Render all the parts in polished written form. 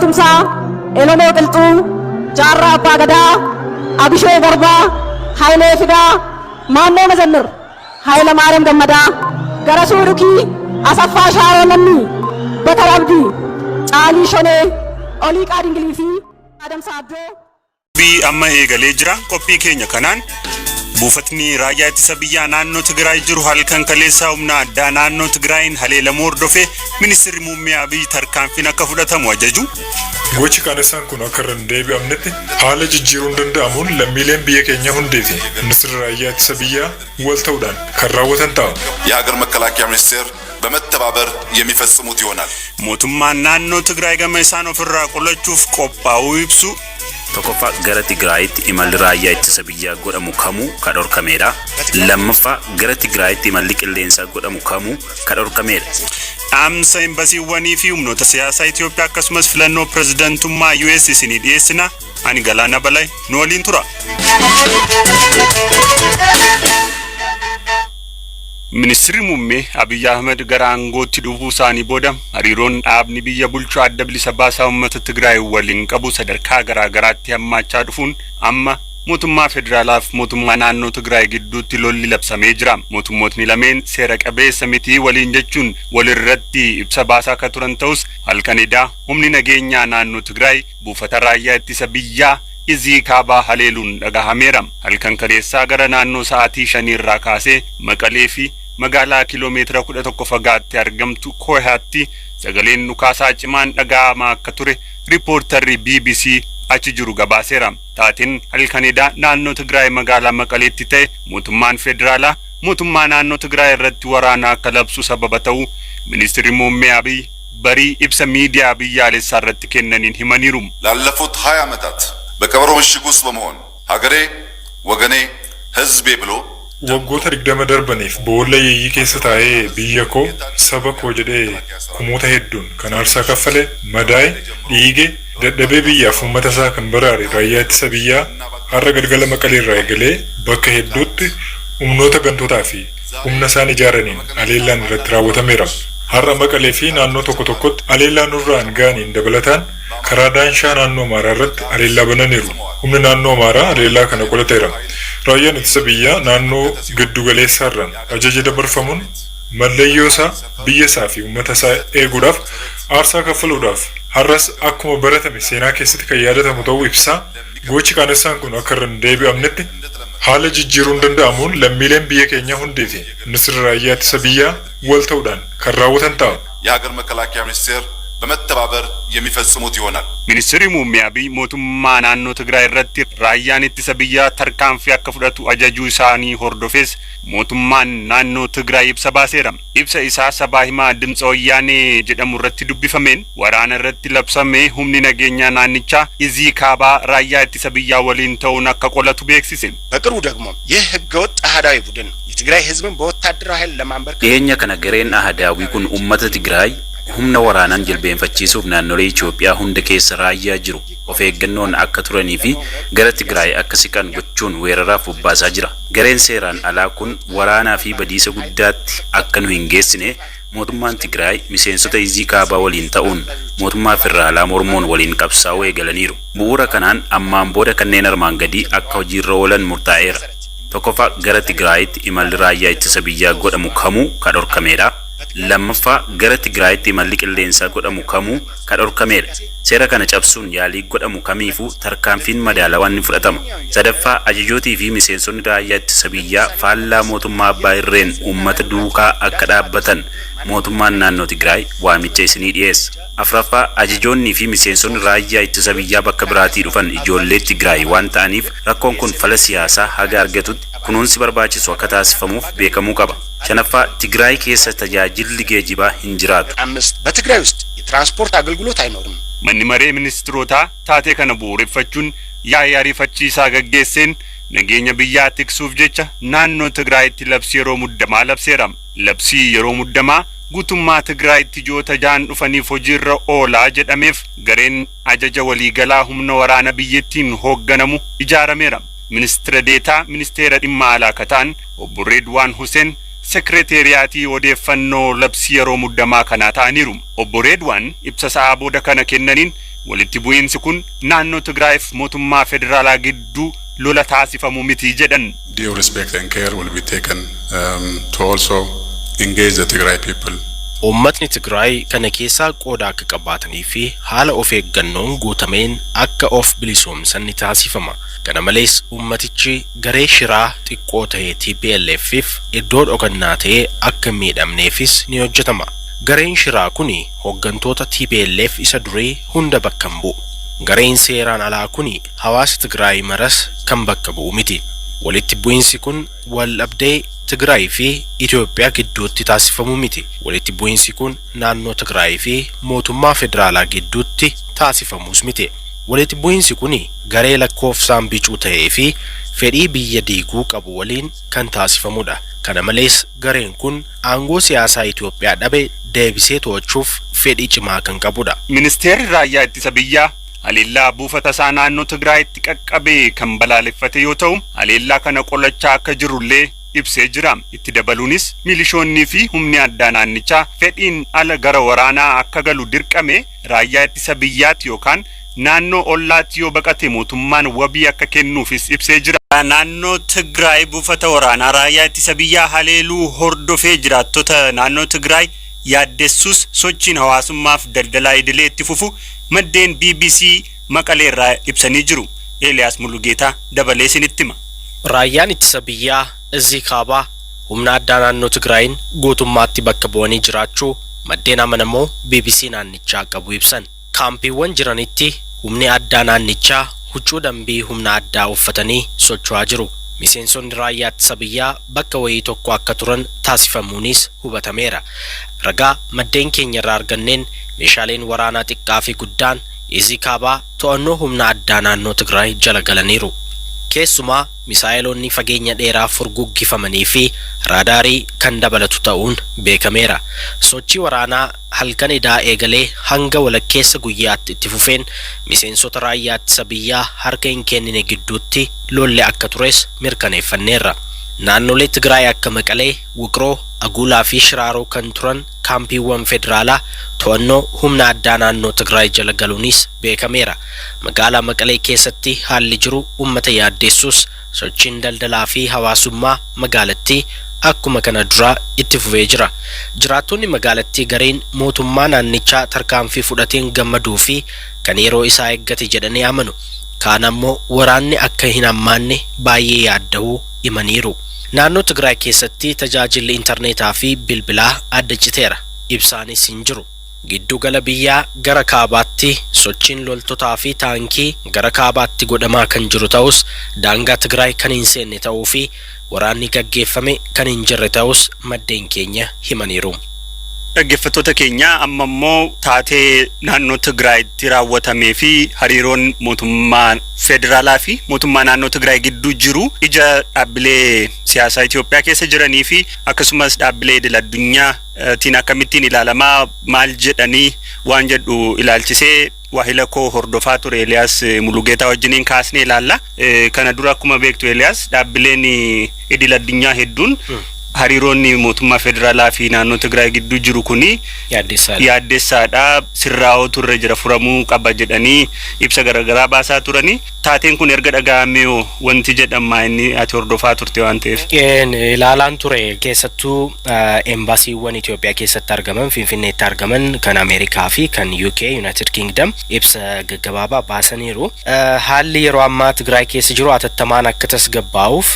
Tumsaa, Elemoo Qilxuu, Jaarraa Abbaa Gadaa, Abishee Garbaa, Hayilee Fidaa, Maammoo Mazammir, Hayilamaariyaam Gammadaa, Garasuu Dhukii, Asaffaa Shaaroo Lammii, Bakar Abdii, Caalii Shonee, Oliiqaa Dingilii fi Adamsaa Abdoo. Qophii amma eegalee jira. Qophii keenya kanaan buufatni raayyaa ittisa biyyaa naannoo Tigraay jiru halkan kaleessaa humna addaa naannoo Tigraayin haleelamuu hordofee ministeerri muummee Abiy tarkaanfiin akka fudhatamu ajaju. Gochi qaanessaan kun akka irra hin deebi'amnetti haala jijjiiruun danda'amuun lammiileen biyya keenyaa hundee fi ministeerri raayyaa ittisa biyyaa wal ta'uudhaan kan raawwatan ta'a. የሀገር መከላከያ ሚኒስቴር በመተባበር የሚፈጽሙት ይሆናል። Mootummaan naannoo Tigraay gama isaan ofirraa qolachuuf qophaa'uu ibsu. Tokkoffaa, gara Tigraayitti imalli raayyaa ittisa biyyaa godhamu kamuu ka dhorkameedha. Lammaffaa, gara Tigraayitti imalli qilleensaa godhamu kamuu ka dhorkameedha. Dhaamsa embasiiwwanii fi humnoota siyaasaa Itoophiyaa akkasumas filannoo pirezidantummaa US isinii dhiyeessina. Ani Galaana Balay nu waliin tura. Ministeerri muummee Abiy Ahmed gara aangootti dhufuu isaanii booda hariiroon dhaabni biyya bulchu Adda Bilisa Baasaa Uummata Tigraay waliin qabu sadarkaa garaa garaatti hammaachaa dhufuun amma mootummaa federaalaa fi mootummaa naannoo Tigraay gidduutti lolli labsamee jira. Mootummootni lameen seera qabeessa mitii waliin jechuun walirratti ibsa baasaa akka turan ta'us, halkan edaa humni nageenyaa naannoo Tigraay buufata raayyaa ittisa biyyaa Izii kaabaa haleeluun dhagahameera. Halkan kaleessaa gara naannoo sa'aatii 5 irraa kaasee Maqalee fi magaalaa kiiloomeetira 11 fagaattee argamtu Kohaatti sagaleen dhukaasaa cimaan dhaga'amaa akka ture riippoortarri BBC achi jiru gabaaseera. Taateen halkan edaa naannoo Tigraay magaalaa Maqaleetti ta'e mootummaan federaalaa mootummaa naannoo Tigraay irratti waraana akka labsu sababa ta'uu ministeerri muummee Abiy barii ibsa miidiyaa biyyaalessaa irratti kennaniin himaniiru. ላለፉት 20 ዓመታት በቀበሮ ምሽግ ውስጥ በመሆን ሀገሬ፣ ወገኔ፣ ሕዝቤ ብሎ Waggoota 20 darbaniif boolla yeeyyii keessa taa'ee biyya koo, saba koo jedhee kumoota hedduun kan aarsaa kaffale, madaa'e, dhiige, dadhabee biyyaaf uummata isaa kan baraare raayyaa ittisa biyyaa har'a galgala Maqalee irraa eegalee bakka hedduutti humnoota gantootaa fi humna isaan ijaaraniin haleellaan irratti raawwatameera. Har'a Maqalee fi naannoo tokko tokkotti haleellaa nurraan ga'aniin dabalataan karaa Daanshaa naannoo Amaaraa irratti haleellaa bananiiru. Humni naannoo Amaaraa haleellaa kana qolateera. Raayyaan ittisa biyyaa naannoo giddu galeessaarraan ajaja dabarfamuun mallayyoo isaa, biyya isaa fi uummata isaa eeguudhaaf aarsaa kaffaluudhaaf har'as akkuma baratame seenaa keessatti kan yaadatamu ta'uu ibsaa, gochi qaanessaan kun akka irra hin deebi'amnetti haala jijjiiruun danda'amuun lammiileen biyya keenyaa hundee fi ministeerri raayyaa ittisa biyyaa wal ta'uudhaan kan raawwatan ta'a. የሀገር መከላከያ ሚኒስቴር በመተባበር የሚፈጽሙት ይሆናል። Ministeerri muummee Abiy mootummaa naannoo Tigraay irratti raayyaan ittisa biyyaa tarkaanfii akka fudhatu ajajuu isaanii hordofees mootummaan naannoo Tigraay ibsa baaseera. Ibsa isaa sabaa himaa Dimtsa Wayyaanee jedhamu irratti dubbifameen waraana irratti labsame humni nageenyaa naannichaa Izii kaabaa raayyaa ittisa biyyaa waliin ta'uun akka qolatu beeksise. በቅርቡ ደግሞ ይህ ህገወጥ አህዳዊ ቡድን የትግራይ ህዝብን በወታደራዊ ኃይል ለማንበርከክ Dhiyeenya kana gareen Ahadaawii kun uummata Tigraay humna waraanaan jilbeenfachiisuuf naannolee Itoophiyaa hunda keessa raayyaa jiru of eeggannoon akka turanii fi gara Tigraay akka siqan gochuun weeraraaf bobbaasaa jira. Gareen seeraan alaa kun waraanaa fi badiisa guddaatti akka nu hin geessine mootummaan Tigraay miseensota Izii kaabaa waliin ta'uun mootummaa federaalaa mormuun waliin qabsaa'uu eegalaniiru. Bu'uura kanaan ammaan booda kanneen armaan gadii akka hojiirra oolan murtaa'eera. Tokkoffaa, gara Tigraayitti imalli raayyaa ittisa biyyaa godhamu kamuu ka dhorkameedha. Lammaffaa, gara Tigraayitti imalli qilleensaa godhamu kamuu ka dhorkameedha. Seera kana cabsuun yaalii godhamu kamiifuu tarkaanfiin madaalawaan ni fudhatama. Sadaffaa, ajajootii fi miseensonni raayyaa ittisa biyyaa faallaa mootummaa abbaa irreen uummata duukaa akka dhaabbatan mootummaan naannoo Tigraay waamicha isinii dhiyeessa. Afraffaa, ajajoonnii fi miseensonni raayyaa ittisa biyyaa bakka biraatii dhufan ijoollee Tigraay waan ta'aniif rakkoon kun fala siyaasaa haga argatutti kunuunsi barbaachisu akka taasifamuuf beekamuu qaba. Shanaffaa, Tigraay keessa tajaajilli geejibaa hin jiraatu. አምስት በትግራይ ውስጥ የትራንስፖርት አገልግሎት አይኖርም። Manni maree ministirootaa taatee kana bu'uureffachuun yaa'ii ariifachiisaa gaggeesseen nageenya biyyaa tiksuuf jecha naannoo Tigraayitti labsii yeroo muddamaa labseera. Labsii yeroo muddamaa guutummaa Tigraayitti ji'oota 6n dhufaniif hojiirra oolaa jedhameef gareen ajaja waliigalaa humna waraana biyyattiin hoogganamu ijaarameera. Ministira deetaa ministeera dhimma alaa akka ta'an obbo Reedwaan Hussein sekreeteriyaatii odeeffannoo labsii yeroo muddamaa kanaa ta'aniiru. Obbo Reedwaan ibsa sa'aa booda kana kennaniin Walitti bu'iinsi kun naannoo Tigraayiif mootummaa federaalaa gidduu lola taasifamu miti jedhan. Due respect and care will be taken to also engage the Tigray people. Uummatni Tigraay kana keessaa qooda akka qabaatanii fi haala of eeggannoon guutameen akka of bilisoomsan ni taasifama. Kana malees uummatichi garee shiraa xiqqoo ta'e TPLF'if iddoo dhokannaa ta'ee akka hin miidhamneefis ni hojjetama. Gareen shiraa kuni hooggantoota TPLF isa durii hunda bakka hin bu'u. Gareen seeraan alaa kuni hawaasa Tigraay maras kan bakka bu'u miti. Walitti bu'iinsi kun wal dhabdee Tigraay fi Itoophiyaa gidduutti taasifamu miti. Walitti bu'iinsi kun naannoo Tigraay fi mootummaa federaalaa gidduutti taasifamus miti. Walitti bu'iinsi kun garee lakkoofsaan bicuu ta'ee fi fedhii biyya diiguu qabu waliin kan taasifamudha. Kana malees gareen kun aangoo siyaasaa Itoophiyaa dhabe deebisee to'achuuf fedhii cimaa kan qabudha. Ministeerri raayyaa ittisa biyyaa haleellaa buufata isaa naannoo Tigraayitti qaqqabee kan balaaleffate yoo ta'u, haleellaa kana qolachaa akka jirullee ibsee jira. Itti dabaluunis milishoonnii fi humni addaa naannichaa fedhiin ala gara waraanaa akka galu dirqame raayyaa ittisa biyyaatti yookaan naannoo ollaatti yoo baqate mootummaan wabii akka kennuufis ibsee jira. Naannoo Tigraay buufata waraanaa raayyaa ittisa biyyaa haleeluu hordofee jiraattota naannoo Tigraay yaaddessus sochiin hawaasummaaf daldalaa idilee itti fufu maddeen BBC Maqalee irraa ibsanii jiru. Eeliyaas Mulugeetaa dabalee isinitti hima. Raayyaan ittisa biyyaa Izii Kaabaa humna addaa naannoo Tigraayin guutummaatti bakka bu'anii jiraachuu maddeen amanamoo BBC naannichaa qabu ibsan. Kaampiiwwan jiranitti humni addaa naannichaa huccuu dambii humna addaa uffatanii socho'aa jiru. Miseensonni raayyaa ittisa biyyaa bakka wayii tokko akka turan taasifamuunis hubatameera. Ragaa maddeen keenya irraa arganneen meeshaaleen waraanaa xiqqaa fi guddaan Izii Kaabaa to'annoo humna addaa naannoo Tigraay jala galaniiru. Keessumaa misaayiloonni fageenya dheeraa furguggifamanii fi raadaarii kan dabalatu ta'uun beekameera. Sochii waraanaa halkan idaa eegalee hanga walakkeessa guyyaatti itti fufeen miseensota raayyaa ittisa biyyaa harka hin kennine gidduutti lolli akka tures mirkaneeffanneerra. Naannolee Tigraay akka Maqalee, Wuqroo, Aguulaa fi Shiraaroo kan turan kaampiiwwan federaalaa to'annoo humna addaa naannoo Tigraay jala galuunis beekameera. Magaalaa Maqalee keessatti haalli jiru uummata yaaddeessus sochiin daldalaa fi hawaasummaa magaalattii akkuma kana duraa itti fufee jira. Jiraattonni magaalattii gareen mootummaa naannichaa tarkaanfii fudhateen gammaduu fi kan yeroo isaa eeggate jedhanii amanu. Kaan ammoo waraanni akka hin hammaanne baay'ee yaadda'uu himaniiru. Naannoo Tigraay keessatti tajaajilli intarneetaa fi bilbilaa adda citeera. Ibsaanis hin jiru. Giddugala biyyaa gara kaabaatti sochiin loltotaa fi taankii gara kaabaatti godhamaa kan jiru ta'us daangaa Tigraay kan hin seenne ta'uu fi waraanni gaggeeffame kan hin jirre ta'us maddeen keenya himaniiru. Dhaggeeffattoota keenya, amma immoo taatee naannoo Tigraayitti raawwatamee fi hariiroon mootummaa federaalaa fi mootummaa naannoo Tigraay gidduu jiru ija dhaabbilee siyaasaa Itoophiyaa keessa jiranii fi akkasumas dhaabbilee idil addunyaatiin akkamittiin ilaalamaa, maal jedhanii waan jedhu ilaalchisee waahila koo hordofaa ture Eeliyaas Mulugeetaa wajjiniin kaasnee ilaalla. Kana dura akkuma beektu Eeliyaas, dhaabbileen idil addunyaa hedduun hariiroonni mootummaa federaalaa fi naannoo Tigraay gidduu jiru kuni yaaddessaadha, sirraa'oo turre jira, furamuu qaba jedhanii ibsa garaagaraa baasaa turanii. Taateen kun erga dhaga'amee wanti jedhama inni ati hordofaa turte waan ta'eef? Ilaalaan ture. Keessattuu embaasiiwwan Itoophiyaa keessatti argaman, Finfinneetti argaman, kan Ameerikaa fi kan UK, United Kingdom, ibsa gaggabaabaa baasaniiru. Haalli yeroo ammaa Tigraay keessa jiru atattamaan akka tasgabbaa'uuf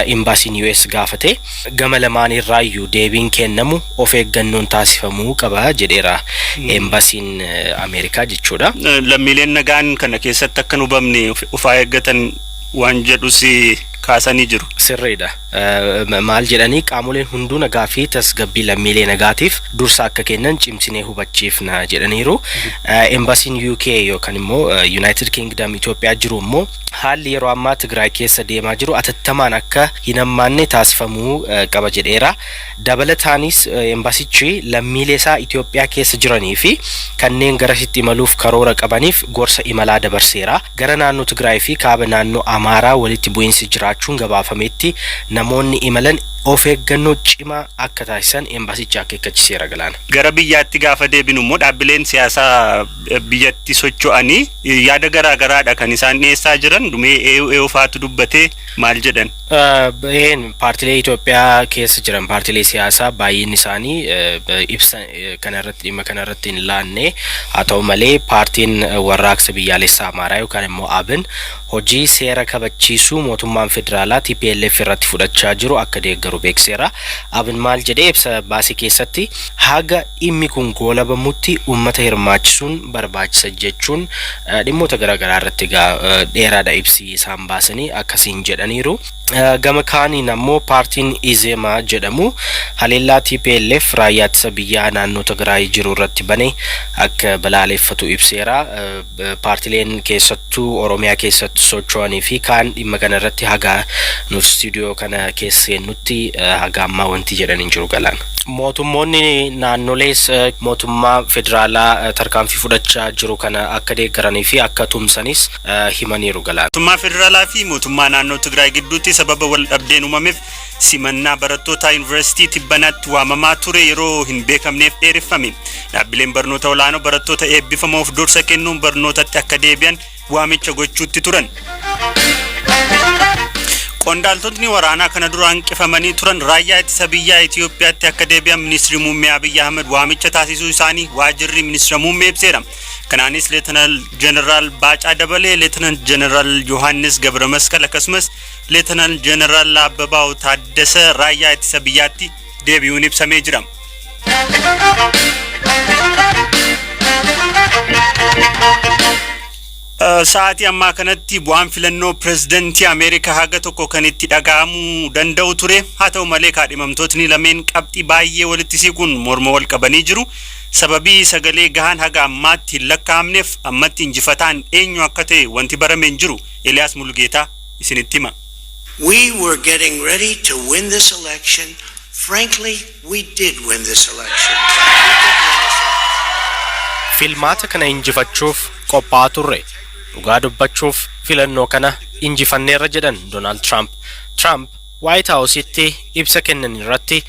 embaasiin US gaafate. Gama lamaan irraayyuu deebiin kennamu of eeggannoon taasifamuu qaba jedheera embaasiin Ameerikaa jechuudha. Lammiileen nagaan kana keessatti akka hin hubamne of eeggatan waan jedhus kaasanii jiru. Sirriidha. Maal jedhanii? Qaamoleen hunduu nagaa fi tasgabbii lammiilee nagaatiif dursa akka kennan cimsinee hubachiifna jedhaniiru. Embaasiin UK yookaan immoo United Kingdom Itoophiyaa jiru immoo haalli yeroo ammaa Tigraay keessa deemaa jiru atattamaan akka hin hammaanne taasifamuu qaba jedheera. Dabalataanis embaasichi lammiilee isaa Itoophiyaa keessa jiranii fi kanneen garasitti imaluuf karoora qabaniif gorsa imalaa dabarseera. Gara naannoo Tigraay fi kaaba naannoo Amaaraa walitti bu'iinsi jiraachuun gabaafametti namoonni imalan of eeggannoo cimaa akka taasisan embaasichi akeekkachiiseera, Galaana. Gara biyyaatti gaafa deebinu immoo, dhaabbileen siyaasaa biyyatti socho'anii yaada garaa garaadha kan isaan dhiyeessaa jiran. Dhumee eeyyuu faatu dubbatee maal jedhan? Een, paartilee Itoophiyaa keessa jiran, paartilee siyaasaa baay'een isaanii ibsa kanarratti, dhimma kanarratti hin laanne. Haa ta'u malee, paartiin Warraaqsa Biyyaalessaa Amaaraa yookaan immoo ABN hojii seera kabachiisuu mootummaan federaalaa TPLF irratti fudhachaa jiru akka deeggaru beekseera. ABN maal jedhee ibsa baasii keessatti? Haga dhimmi kun goolabamutti uummata hirmaachisuun barbaachisa jechuun dhimmoota garaagaraa irratti egaa dheeraadha ibsi isaan baasanii, akkasiin jedhaniiru. Gama kaaniin ammoo paartiin Izemaa jedhamu haleellaa TPLF raayyaa ittisa biyyaa naannoo Tigraay jiru irratti bane akka balaaleffatu ibseera. Paartileen keessattuu Oromiyaa keessatti socho'anii fi kaan dhimma kana irratti haga nuti istuudiyoo kana keessa seennutti haga ammaa wanti jedhan hin jiru, Galaana. Mootummoonni naannolees mootummaa federaalaa tarkaanfii fudhachaa jiru kana akka deeggaranii fi akka tumsanis himaniiru, Galaana. Mootummaa federaalaa fi mootummaa naannoo Tigraay gidduutti sababa wal dhabdeen uumameef simannaa barattoota yuunivarsiitii Tibbanaatti waamamaa ture yeroo hin beekamneef dheereffame. Dhaabbileen barnoota olaanoo barattoota eebbifamoof dursa kennuun barnootatti akka deebi'an waamicha gochuutti turan. Qondaaltotni waraanaa kana dura hanqifamanii turan raayyaa ittisa biyyaa Itoophiyaatti akka deebi'an Ministeerri Muummee Abiyyi Ahmed waamicha taasisuu isaanii waajjirri ministeera muummee ibseera. Kanaanis Leetanaal Jeneraal Baacaa Dabalee, Leetanaal Jeneraal Yohaannis Gabra Masqal akkasumas Leetanaal Jeneraal Abbabaaw Taaddasa raayyaa ittisa biyyaatti deebi'uun ibsamee jira. Sa'aatii ammaa kanatti bu'aan filannoo pirezidantii Ameerikaa haga tokko kan itti dhaga'amuu danda'u ture. Haa ta'u malee, kaadhimamtootni lameen qabxii baay'ee walitti siquun morma wal qabanii jiru. Sababii sagalee gahaan haga ammaatti hin lakkaa'amneef ammatti injifataan eenyu akka ta'e wanti barame hin jiru. Eliyaas Mulgeetaa isinitti hima. We were getting ready to win this election. Frankly, we did win this election. Filmaata kana injifachuuf qophaa'aa turre. Dhugaa dubbachuuf filannoo kana injifanneerra, jedhan Doonaald Tiraamp. Tiraamp Waayit Haawusitti ibsa kennan irratti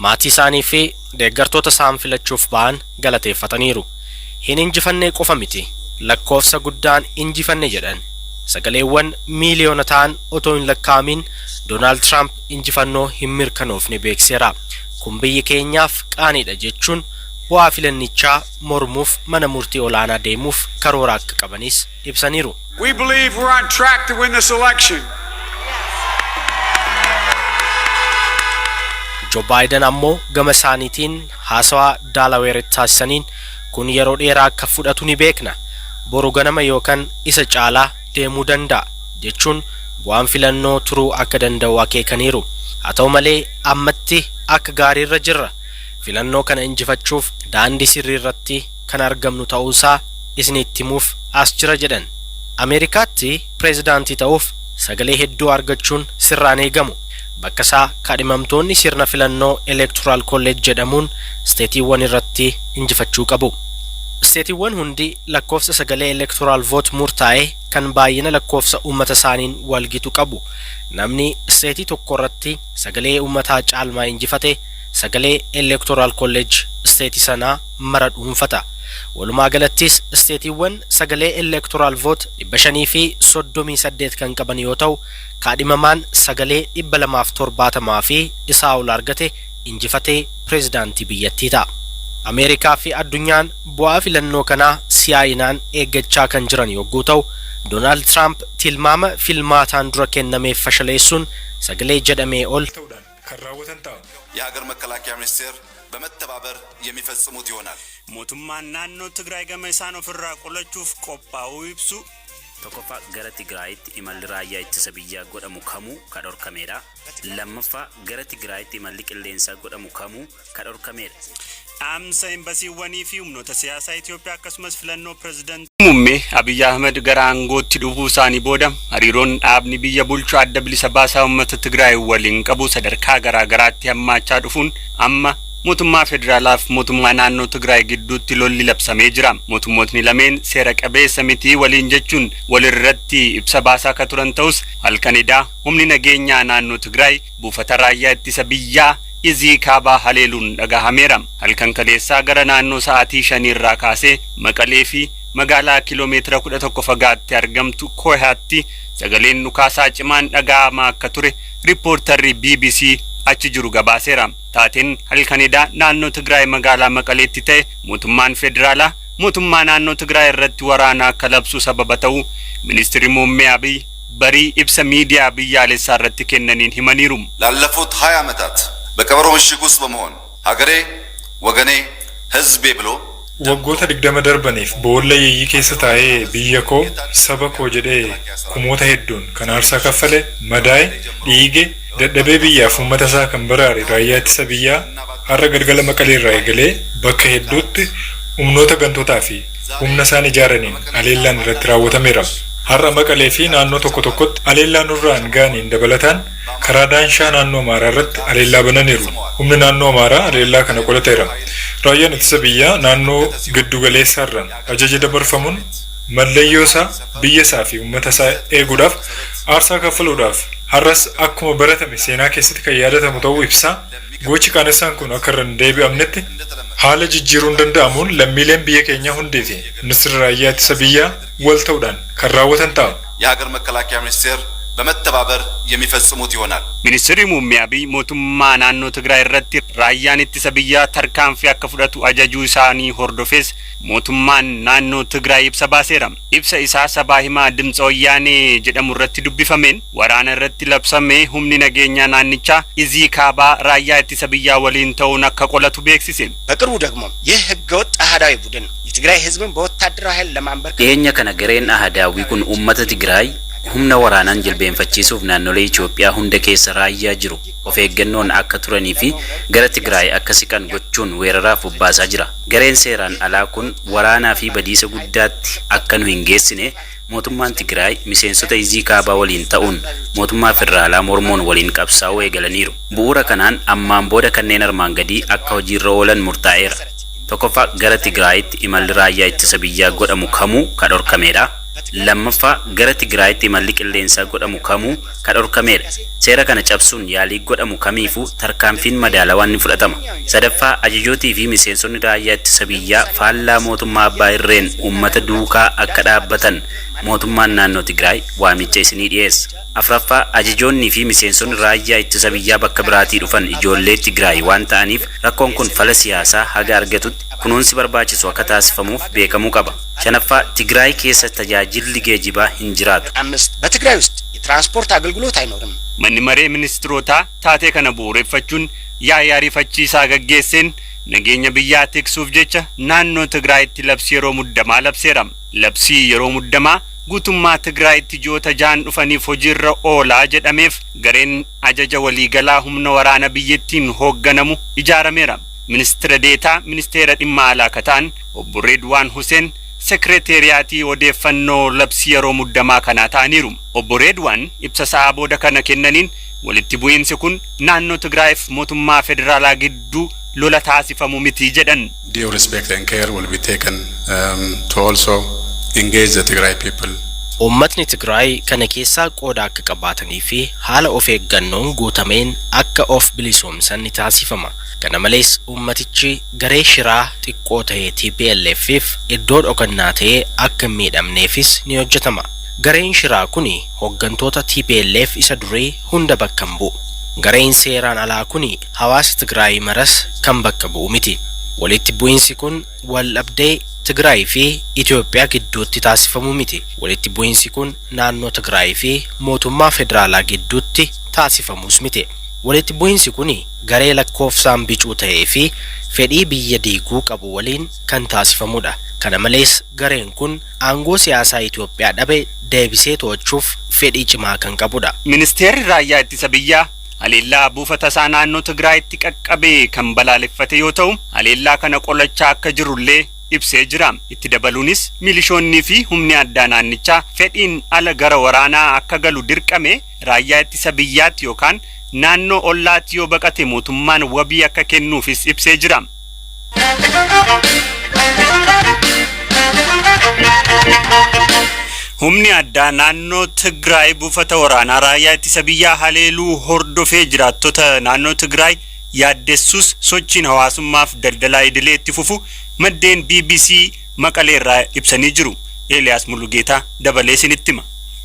maatii isaanii fi deeggartoota isaan filachuuf ba'an galateeffataniiru. Hin injifannee qofa miti, lakkoofsa guddaan injifanne, jedhan. Sagaleewwan miiliyoona ta'an otoo hin lakkaa'amin Doonaald Tiraamp injifannoo hin mirkanoofne beekseera. Kun biyya keenyaaf qaaniidha jechuun bu'aa filannichaa mormuuf mana murtii olaanaa deemuuf karoora akka qabanis ibsaniiru. We believe we're on track to win this election. Joo Baayiden ammoo gama isaaniitiin haasawaa Daalaweeritti taasisaniin, kun yeroo dheeraa akka fudhatu ni beekna. Boru ganama yookaan isa caalaa deemuu danda'a, jechuun bu'aan filannoo turuu akka danda'u akeekaniiru. Haa ta'u malee, ammatti akka gaariirra jirra. Filannoo kana injifachuuf daandii sirrii irratti kan argamnu ta'uusaa isinitti himuuf as jira, jedhan. Ameerikaatti pireezidaantii ta'uuf sagalee hedduu argachuun sirraan eegamu. Bakka isaa kaadhimamtoonni sirna filannoo Electoral College jedhamuun isteetiiwwan irratti injifachuu qabu. Isteetiiwwan hundi lakkoofsa sagalee electoral vote murtaa'e kan baay'ina lakkoofsa uummata isaaniin walgitu qabu. Namni isteetii tokko irratti sagalee uummataa caalmaa injifate sagalee Electoral College isteetii sanaa mara dhuunfata. Walumaa galattis isteetiiwwan sagalee electoral vote 538 kan qaban yoo ta'u, kaadhimamaan sagalee 270 fi isaa ol argate injifatee pireezidaantii biyyattii ta'a. Ameerikaa fi addunyaan bu'aa filannoo kanaa si'aayinaan eeggachaa kan jiran yogguu ta'u, Doonaald Tiraamp tilmaama filmaataan dura kennameef fashaleessuun sagalee jedhamee ol ta'uudhaan kan raawwatan ta'a. የሀገር መከላከያ ሚኒስቴር በመተባበር የሚፈጽሙት ይሆናል። Mootummaan naannoo Tigraay gama isaan ofirraa qolachuuf qophaa'uu ibsu. Tokkoffaa, gara Tigraayitti imalli raayyaa ittisa biyyaa godhamu kamuu ka dhorkameedha. Lammaffaa, gara Tigraayitti imalli qilleensaa godhamu kamuu ka dhorkameedha. Dhaamsa embasiiwwanii fi humnoota siyaasaa Itoophiyaa akkasumas filannoo pirezidaantii. Muummee Abiyyi Ahmed gara aangootti dhufuu isaanii booda hariiroon dhaabni biyya bulchu Adda Bilisa Baasaa Uummata Tigraay waliin qabu sadarkaa garaa garaatti hammaachaa dhufuun amma Mootummaa federaalaa fi mootummaa naannoo Tigraay gidduutti lolli labsamee jira. Mootummootni lameen seera qabeessa miti waliin jechuun walirratti ibsa baasaa akka turan ta'us, halkan edaa humni nageenyaa naannoo Tigraay buufata raayyaa ittisa biyyaa Izii Kaabaa haleeluun dhagahameera. Halkan kaleessaa gara naannoo sa'aatii 5 irraa kaasee Maqalee fi magaalaa kiiloomeetira 11 fagaatte argamtu Kohaatti sagaleen dhukaasaa cimaan dhaga'amaa akka ture riippoortarri BBC achi jiru gabaaseera. Taateen halkan edaa naannoo Tigraay magaalaa Maqaleetti ta'e mootummaan federaalaa mootummaa naannoo Tigraay irratti waraana akka labsu sababa ta'uu ministeerri muummee Abiy barii ibsa miidiyaa biyyaalessaa irratti kennaniin himaniiru. ላለፉት 20 ዓመታት በቀበሮ ምሽግ ውስጥ በመሆን ሀገሬ፣ ወገኔ፣ ሕዝቤ ብሎ Waggoota 20 darbaniif boolla yeeyyii keessa taa'ee biyya koo, saba koo jedhee kumoota hedduun kan aarsaa kaffale, madaa'e, dhiige, dadhabee biyyaaf uummata isaa kan baraare raayyaa ittisa biyyaa har'a galgala Maqalee irraa eegalee bakka hedduutti humnoota gantootaa fi humna isaan ijaaraniin haleellaan irratti raawwatameera. Har'a Maqalee fi naannoo tokko tokkotti haleellaa nurraan ga'aniin dabalataan karaa Daanshaa naannoo Amaaraa irratti haleellaa bananiiru. Humni naannoo Amaaraa haleellaa kana qolateera. Raayyaan ittisa biyyaa naannoo giddu galeessaarraan ajaja dabarfamuun mallayyoo isaa, biyya isaa fi uummata isaa eeguudhaaf aarsaa kaffaluudhaaf har'as akkuma baratame seenaa keessatti kan yaadatamu ta'uu ibsaa, gochi qaanessaan kun akka irra hin deebi'amnetti haala jijjiiruun danda'amuun lammiileen biyya keenyaa hundii fi ministeerri raayyaa ittisa biyyaa wal ta'uudhaan kan raawwatan ta'a. የሀገር መከላከያ ሚኒስቴር በመተባበር የሚፈጽሙት ይሆናል። Ministeerri muummee Abiy mootummaa naannoo Tigraay irratti raayyaan ittisa biyyaa tarkaanfii akka fudhatu ajajuu isaanii hordofees mootummaan naannoo Tigraay ibsa baaseera. Ibsa isaa sabaa himaa Dimtsa Wayyaanee jedhamu irratti dubbifameen, waraana irratti labsame humni nageenyaa naannichaa Izii Kaabaa raayyaa ittisa biyyaa waliin ta'uun akka qolatu beeksise. በቅርቡ ደግሞ ይህ ህገወጥ አህዳዊ ቡድን የትግራይ ህዝብን በወታደራዊ ኃይል ለማንበርከክ Dhiyeenya kana gareen ahadaawwii kun uummata Tigraay humna waraanaan jilbeenfachiisuuf naannolee Itoophiyaa hunda keessa raayyaa jiru of eeggannoon akka turanii fi gara Tigraay akka siqan gochuun weeraraaf bobbaasaa jira. Gareen seeraan alaa kun waraanaa fi badiisa guddaatti akka nu hin geessine mootummaan Tigraay miseensota Izii Kaabaa waliin ta'uun mootummaa federaalaa mormuun waliin qabsaa'uu eegalaniiru. Bu'uura kanaan ammaan booda kanneen armaan gadii akka hojiirra oolan murtaa'eera. Tokkoffaa, gara Tigraayitti imalli raayyaa ittisa biyyaa godhamu kamuu ka dhorkameedha. Lammaffaa, gara Tigraayitti imalli qilleensaa godhamu kamuu ka dhorkameedha. Seera kana cabsuun yaalii godhamu kamiifuu tarkaanfiin madaalawaan ni fudhatama. Sadaffaa, ajajootii fi miseensonni raayyaa ittisa biyyaa faallaa mootummaa abbaa irreen uummata duukaa akka dhaabbatan mootummaan naannoo Tigraay waamicha isinii dhiyeessa. Afraffaa, ajajoonnii fi miseensonni raayyaa ittisa biyyaa bakka biraatii dhufan ijoollee Tigraay waan ta'aniif rakkoon kun fala siyaasaa haga argatutti kunuunsi barbaachisu akka taasifamuuf beekamuu qaba. Shanaffaa, Tigraay keessa tajaajilli geejibaa hin jiraatu. አምስት በትግራይ ውስጥ የትራንስፖርት አገልግሎት አይኖርም። Manni maree ministirootaa taatee kana bu'uureffachuun yaa'ii ariifachiisaa gaggeesseen nageenya biyyaa tiksuuf jecha naannoo Tigraayitti labsii yeroo muddamaa labseera. Labsii yeroo muddamaa guutummaa Tigraayitti ji'oota 6n dhufaniif hojiirra oolaa jedhameef gareen ajaja waliigalaa humna waraana biyyattiin hoogganamu ijaarameera. Ministira deetaa ministeera dhimma alaa kan ta'an obbo Reedwaan Huseen sekreeteriyaatii odeeffannoo labsii yeroo muddamaa kanaa ta'aniiru. Obbo Reedwaan ibsa sa'aa booda kana kennaniin, walitti bu'iinsi kun naannoo Tigraayiif mootummaa federaalaa gidduu lola taasifamu miti jedhan. Due respect and care will be taken to also engage the Tigray people. Uummatni Tigraay kana keessaa qooda akka qabaatanii fi haala of eeggannoon guutameen akka of bilisoomsan ni taasifama. Kana malees uummatichi garee shiraa xiqqoo ta'e TPLFif iddoo dhokannaa ta'ee akka hin miidhamneefis ni hojjetama. Gareen shiraa kuni hooggantoota TPLF isa durii hunda bakka hin bu'u. Gareen seeraan alaa kuni hawaasa Tigraay maras kan bakka bu'u miti. Walitti bu'iinsi kun wal dhabdee Tigraay fi Itoophiyaa gidduutti taasifamu miti. Walitti bu'iinsi kun naannoo Tigraay fi mootummaa federaalaa gidduutti taasifamus miti. Walitti bu'iinsi kun garee lakkoofsaan bicuu ta'ee fi fedhii biyya diiguu qabu waliin kan taasifamudha. Kana malees gareen kun aangoo siyaasaa Itoophiyaa dhabe deebisee to'achuuf fedhii cimaa kan qabudha. Ministeerri raayyaa ittisa biyyaa haleellaa buufata isaa naannoo Tigraayitti qaqqabee kan balaaleffate yoo ta'u, haleellaa kana qolachaa akka jirullee ibsee jira. Itti dabaluunis milishoonnii fi humni addaa naannichaa fedhiin ala gara waraanaa akka galu dirqame raayyaa ittisa biyyaatti yookaan Naannoo ollaatti yoo baqate mootummaan wabii akka kennuufis ibsee jira. Humni addaa naannoo Tigraay buufata waraanaa raayyaa ittisa biyyaa haleeluu hordofee jiraattota naannoo Tigraay yaaddessus, sochiin hawaasummaaf daldalaa idilee itti fufu maddeen BBC Maqalee irraa ibsanii jiru. Eeliyaas Mulugeetaa dabalee isinitti hima.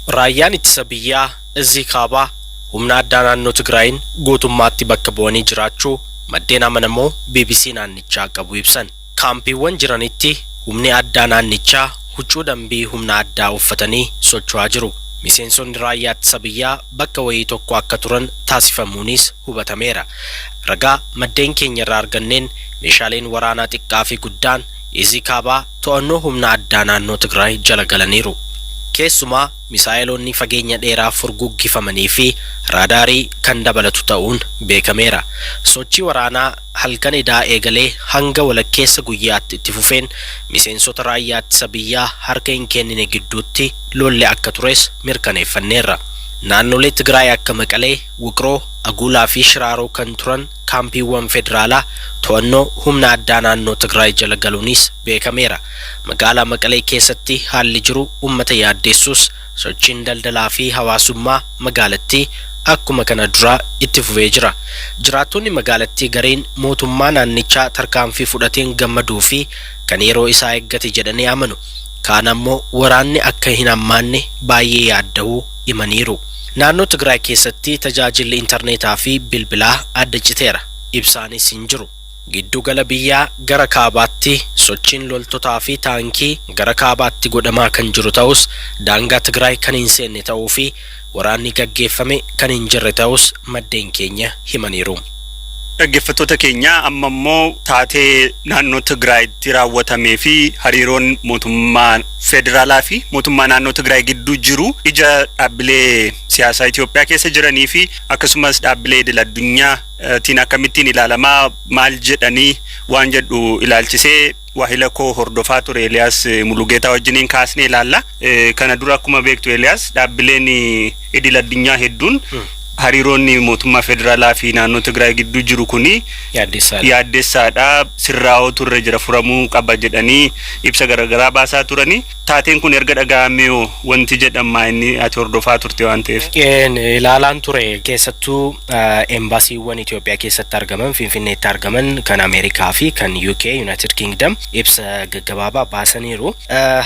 Raayyaan ittisa biyyaa Izzii Kaabaa humna addaa naannoo Tigraayin guutummaatti bakka bu'anii jiraachuu maddeen amanamoo BBC naannichaa qabu ibsan. Kaampiiwwan jiranitti humni addaa naannichaa huccuu dambii humna addaa uffatanii socho'aa jiru. Miseensonni raayyaa ittisa biyyaa bakka wayii tokko akka turan taasifamuunis hubatameera. Ragaa maddeen keenya irraa arganneen meeshaaleen waraanaa xiqqaa fi guddaan Izzii Kaabaa to'annoo humna addaa naannoo Tigraay jala galaniiru. Keessumaa misaa'eloonni fageenya dheeraa furguggifamanii fi raadaarii kan dabalatu ta'uun beekameera. Sochii waraanaa halkan edaa eegalee hanga walakkeessa guyyaatti itti fufeen miseensota raayyaa ittisa biyyaa harka hin kennine gidduutti lolli akka tures mirkaneeffanneerra. Naannolee Tigraay akka Maqalee, Wuqroo, Aguulaa fi Shiraaroo kan turan kaampiiwwan federaalaa to'annoo humna addaa naannoo Tigraay jala galuunis beekameera. Magaalaa Maqalee keessatti haalli jiru uummata yaaddeessus, sochiin daldalaa fi hawaasummaa magaalattii akkuma kana duraa itti fufee jira. Jiraattonni magaalattii gareen mootummaa naannichaa tarkaanfii fudhateen gammaduu fi kan yeroo isaa eeggate jedhanii amanu. Kaan ammoo waraanni akka hin hammaanne baay'ee yaadda'uu himaniiru. Naannoo Tigraay keessatti tajaajilli intarneetaa fi bilbilaa adda citeera. Ibsaanis hin jiru. Giddugala biyyaa gara kaabaatti sochiin loltotaa fi taankii gara kaabaatti godhamaa kan jiru ta'us, daangaa Tigraay kan hin seenne ta'uu fi waraanni gaggeeffame kan hin jirre ta'us maddeen keenya himaniiru. Dhaggeeffattoota keenya, amma immoo taatee naannoo Tigraayitti raawwatamee fi hariiroon mootummaa federaalaa fi mootummaa naannoo Tigraay gidduu jiru ija dhaabbilee siyaasaa Itoophiyaa keessa jiranii fi akkasumas dhaabbilee idil addunyaatiin akkamittiin ilaalamaa, maal jedhanii waan jedhu ilaalchisee waahila koo hordofaa ture Eeliyaas Mulugeetaa wajjiniin kaasnee ilaalla. Kana dura akkuma beektu Eeliyaas, dhaabbileen idil addunyaa hedduun hariiroonni mootummaa federaalaa fi naannoo Tigraay gidduu jiru kuni yaaddessaadha, sirraa'oo turre jira, furamuu qaba jedhanii ibsa garaagaraa baasaa turanii. Taateen kun erga dhaga'amee wanti jedhama inni ati hordofaa turte waan ta'eef? Ilaalaan ture. Keessattuu embaasiiwwan Itoophiyaa keessatti argaman, Finfinneetti argaman, kan Ameerikaa fi kan UK, United Kingdom, ibsa gaggabaabaa baasaniiru.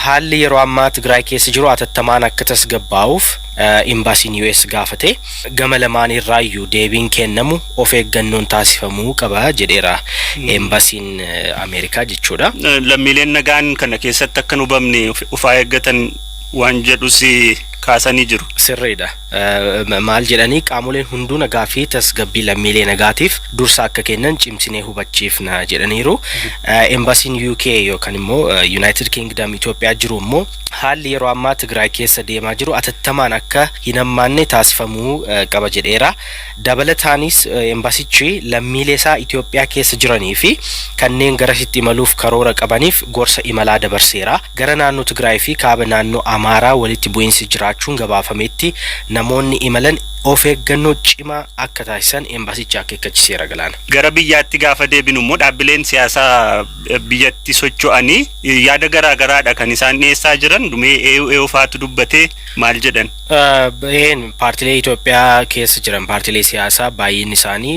Haalli yeroo ammaa Tigraay keessa jiru atattamaan akka tasgabbaa'uuf embaasiin US gaafate. Gama lamaan irraayyuu deebiin kennamu of eeggannoon taasifamuu qaba jedheera embaasiin Ameerikaa jechuudha. Lammiileen nagaan kana keessatti akka hin hubamne ufaa eeggatan waan jedhus kaasanii jiru. Sirriidha. Maal jedhanii? Qaamoleen hunduu nagaa fi tasgabbii lammiilee nagaatiif dursa akka kennan cimsinee hubachiifna jedhaniiru. Embaasiin UK yookaan immoo United Kingdom Itoophiyaa jiru immoo haalli yeroo ammaa Tigraay keessa deemaa jiru atattamaan akka hin hammaanne taasifamuu qaba jedheera. Dabalataanis embaasichi lammiilee isaa Itoophiyaa keessa jiranii fi kanneen garasitti imaluuf karoora qabaniif gorsa imalaa dabarseera. Gara naannoo Tigraay fi kaaba naannoo Amaaraa walitti bu'iinsi jiraachuun gabaafametti namoonni imalan of eeggannoo cimaa akka taasisan embaasichi akeekkachiiseera, Galaana. Gara biyyaatti gaafa deebinu immoo dhaabbileen siyaasaa biyyatti socho'anii yaada garaa garaadha kan isaan dhiyeessaa jiran. Dhumee eeyu faatu dubbatee, maal jedhan? Een, paartilee Itoophiyaa keessa jiran, paartilee siyaasaa baay'een isaanii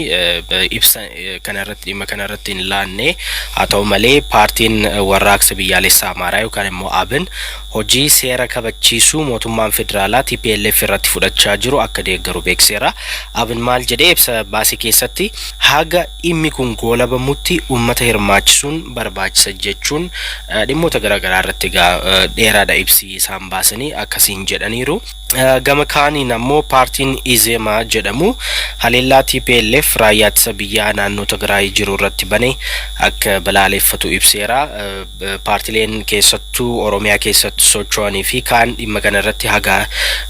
ibsa kanarratti, dhimma kanarratti hin laanne. Haa ta'u malee, paartiin Warraaqsa Biyyaalessaa Amaaraa yookaan immoo ABN hojii seera kabachiisuu mootummaan federaalaa TPLF irratti fudhachaa jiru akka deeggaru beekseera. ABN maal jedhee ibsa baasee keessatti? Haga dhimmi kun goolabamutti uummata hirmaachisuun barbaachisa jechuun dhimmoota garaagaraa irratti egaa dheeraadha ibsi isaan baasanii akkasiin jedhaniiru. Gama kaaniin ammoo paartiin Izema jedhamu haleellaa TPLF raayyaa ittisa biyyaa naannoo Tigraay jiru irratti bane akka balaaleffatu ibseera. Paartileen keessattuu Oromiyaa keessatti socho'anii fi kaan dhimma kana irratti haga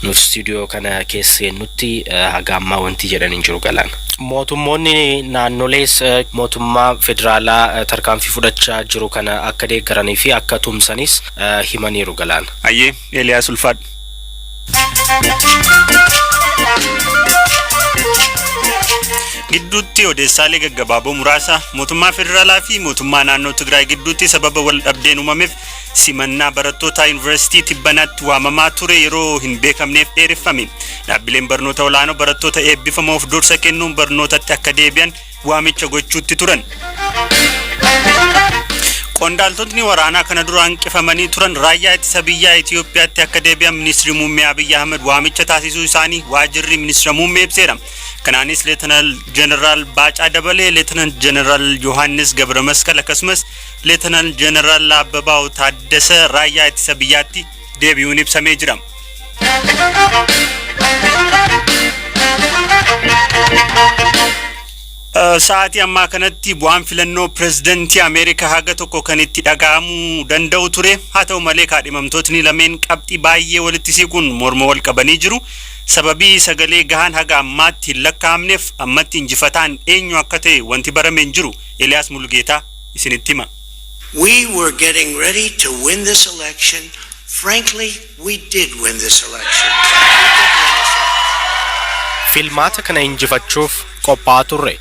nuti istuudiyoo kana keessa seennutti haga ammaa wanti jedhan hin jiru, Galaan. Mootummoonni naannolees mootummaa federaalaa tarkaanfii fudhachaa jiru kana akka deeggaranii fi akka tumsanis himaniiru, Galaan. Ayyee Eeliyaas, ulfaadhu. Gidduutti odeessaalee gaggabaaboo muraasa. Mootummaa federaalaa fi mootummaa naannoo Tigraay gidduutti sababa wal dhabdeen uumameef simannaa barattoota yuunivarsiitii tibbanaatti waamamaa ture yeroo hin beekamneef dheereffame. Dhaabbileen barnoota olaanoo barattoota eebbifamoof dursa kennuun barnootatti akka deebi'an waamicha gochuutti turan. Qondaaltotni waraanaa kana dura hanqifamanii turan raayyaa ittisa biyyaa Itoophiyaatti akka deebi'an Ministeerri Muummee Abiyyi Ahmed waamicha taasisuu isaanii waajjirri ministeera muummee ibseera. Kanaanis Leetanaal Jeneraal Baacaa Dabalee, Leetanaal Jeneraal Yohaannis Gabra Masqal akkasumas Leetanaal Jeneraal Abbabaaw Taaddasa raayyaa ittisa biyyaatti deebi'uun ibsamee jira. Sa'aatii ammaa kanatti bu'aan filannoo pirezidantii Ameerikaa haga tokko kan itti dhaga'amuu danda'u ture. Haa ta'u malee, kaadhimamtootni lameen qabxii baay'ee walitti siquun morma wal qabanii jiru. Sababii sagalee gahaan haga ammaatti hin lakkaa'amneef ammatti injifataan eenyu akka ta'e wanti barame hin jiru. Eliyaas Mulgeetaa isinitti hima. We were getting ready to win this election. Frankly, we did win this election. Filmaata kana injifachuuf qophaa'aa turre.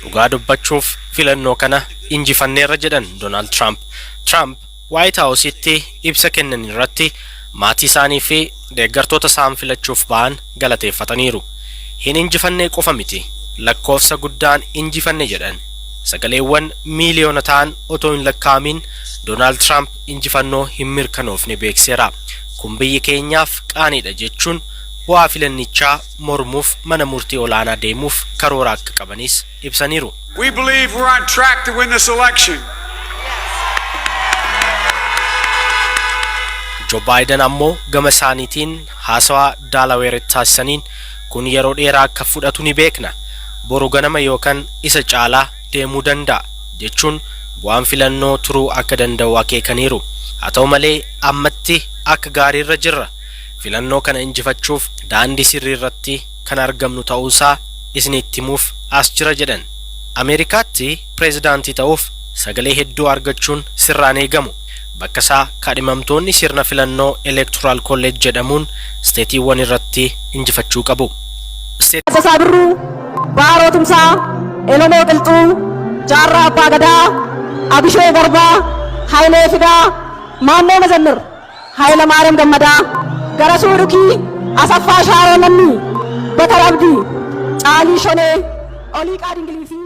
Dhugaa dubbachuuf filannoo kana injifanneerra, jedhan Doonaald Tiraamp. Tiraamp Waayit Haawusitti ibsa kennan irratti maatii isaanii fi deeggartoota isaan filachuuf ba'an galateeffataniiru. Hin injifannee qofa miti, lakkoofsa guddaan injifanne, jedhan. Sagaleewwan miiliyoona ta'an otoo hin lakkaa'amin Doonaald Tiraamp injifannoo hin mirkanoofne beekseera. Kun biyya keenyaaf qaaniidha jechuun bu'aa filannichaa mormuuf mana murtii olaanaa deemuuf karoora akka qabanis ibsaniiru. We believe we're on track to win this election. Joo Baayiden ammoo gama isaaniitiin haasawaa Daalaweeritti taasisaniin, kun yeroo dheeraa akka fudhatu ni beekna. Boru ganama yookaan isa caalaa deemuu danda'a, jechuun bu'aan filannoo turuu akka danda'u akeekaniiru. Haa ta'u malee, ammatti akka gaariirra jirra. Filannoo kana injifachuuf daandii sirrii irratti kan argamnu ta'uusaa isinitti himuuf as jira, jedhan. Ameerikaatti pireezidaantii ta'uuf sagalee hedduu argachuun sirraan eegamu. Bakka isaa kaadhimamtoonni sirna filannoo Electoral College jedhamuun isteetiiwwan irratti injifachuu qabu. Taaddasaa Birruu, Baaroo Tumsaa, Elemoo Qilxuu, Jaarraa Abbaa Gadaa, Abishee Garbaa, Hayilee Fidaa, Maannoo Mazammir, Hayila Maariyaam Gammadaa, Garasuu Dhukii, Asaffaa Shaaroo Lammii, Bakar Abdii, Caalii Shonee, Oliiqaa Dingilii fi